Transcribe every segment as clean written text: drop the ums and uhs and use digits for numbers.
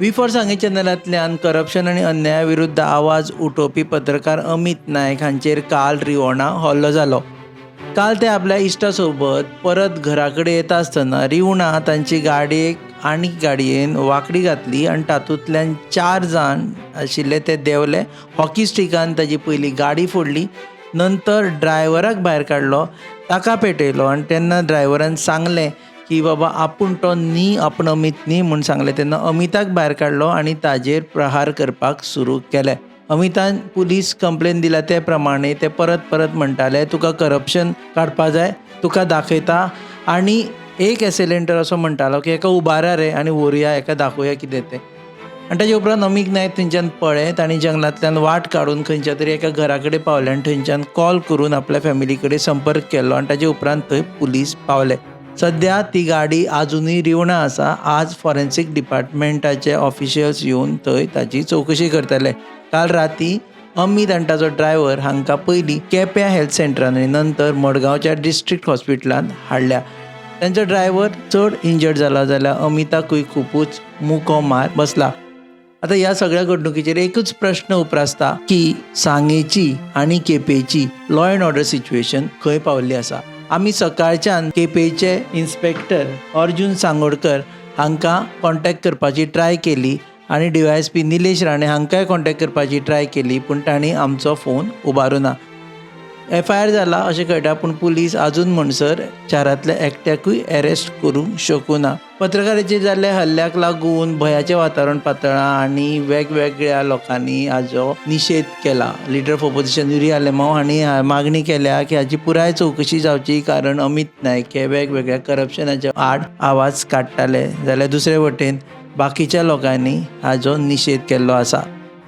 We for Sanguem चॅनलांतल्यान corruption आनी अन्याया विरुद्ध आवाज उठोवपी पत्रकार अमित नायक हांचेर काल रिवणा हल्लो जालो. काल ते आपल्या इश्टा सोबत परत घरा कडेन येता आसतना रिवणा तांची गाडयेक आनी गाडयेन वांकडी घातली आनी तातूंतल्यान 4 जाण आशिल्ले ते देंवले. हॉकी स्टिकान ताजी पयली गाडी फोडली, नंतर ड्रायव्हराक भायर काडलो, ताका पेटयलो आनी तेन्ना ड्रायव्हरान सांगलें की बाबा आपूण तो न्ही, आपूण अमीत न्ही म्हूण सांगलें. तेन्ना अमिताक भायर काडलो आनी ताजेर प्रहार करपाक सुरू केले. अमितान पुलीस कंप्लेन दिला ते प्रमाणे ते परत परत म्हणटाले तुका करप्शन काडपा जाय, तुका दाखयता. आनी एक एसेलेंटर असो म्हणटालो की एका उबारा रे आनी व्हरुया, एका दाखोवया कितें तें. आनी ताजे उपरांत अमीत नायक थंयच्यान पळ्ळे. तांणी जंगलांतल्यान वाट काडून खंयच्या तरी एका घरा कडेन पावले आनी थंयच्यान कॉल करून आपल्या फॅमिली कडेन संपर्क केलो आनी ताजे उपरांत थंय पुलीस पावले. सद्या ती गाडी आजुनूय रिवणा आसा. आज फॉरेन्सीक डिपार्टमेंटाचे ऑफिशियल्स येवन थंय ताची चवकशी करतले. काल राती अमीत आनी ताचो ड्रायव्हर हांकां पयलीं केप्यां हेल्थ सेंटरान आनी नंतर मडगांवच्या डिस्ट्रिक्ट हॉस्पिटलांत हाडल्या. तांचो ड्रायव्हर चड इंजर्ड जाला जाल्यार अमिताकूय खुबूच मुको मार बसला. आतां ह्या सगळ्या घडणुकीचेर एकूच प्रश्न उप्रासता की सांगेची आनी केपेंची लॉ एंड ऑर्डर सिच्युएशन खंय पावल्ली आसा. आमी सकाळच्यान केपेंचे इन्स्पेक्टर अर्जुन सांगोडकर हांकां कॉन्टेक्ट करपाची ट्राय केली आनी DYSP Nilesh Rane हांकांय कॉन्टेक्ट करपाची ट्राय केली, पूण तांणी आमचो फोन उबारूना. FIR जाला अशें कळटा, पूण पुलीस आजून म्हणसर 4 एकट्याकूय अरेस्ट करूंक शकूं ना. पत्रकाराचेर जाल्ल्या हल्ल्याक लागून भंयाचें वातावरण पातळ्ळां आनी वेगवेगळ्या लोकांनी हाजो निशेध केला. Leader of opposition Yuri Alemao हांणी मागणी केल्या की हाची पुराय चवकशी जावची, कारण अमित नायक हे वेगवेगळ्या करप्शनाच्या आड आवाज काडटाले, जाल्यार दुसरे वटेन बाकीच्या लोकांनी हाजो निशेध केल्लो आसा.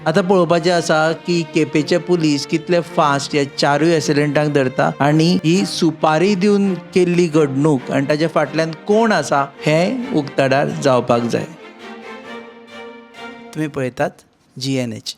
आतां पळोवपाचें आसा की केपेंचे पुलीस कितले फास्ट ह्या 4 एसेलेंटांक धरता आनी ही सुपारी दिवन केल्ली घडणूक आनी ताच्या फाटल्यान कोण आसा हें उक्ताडार जावपाक जाय. तुमी पळयतात GNH.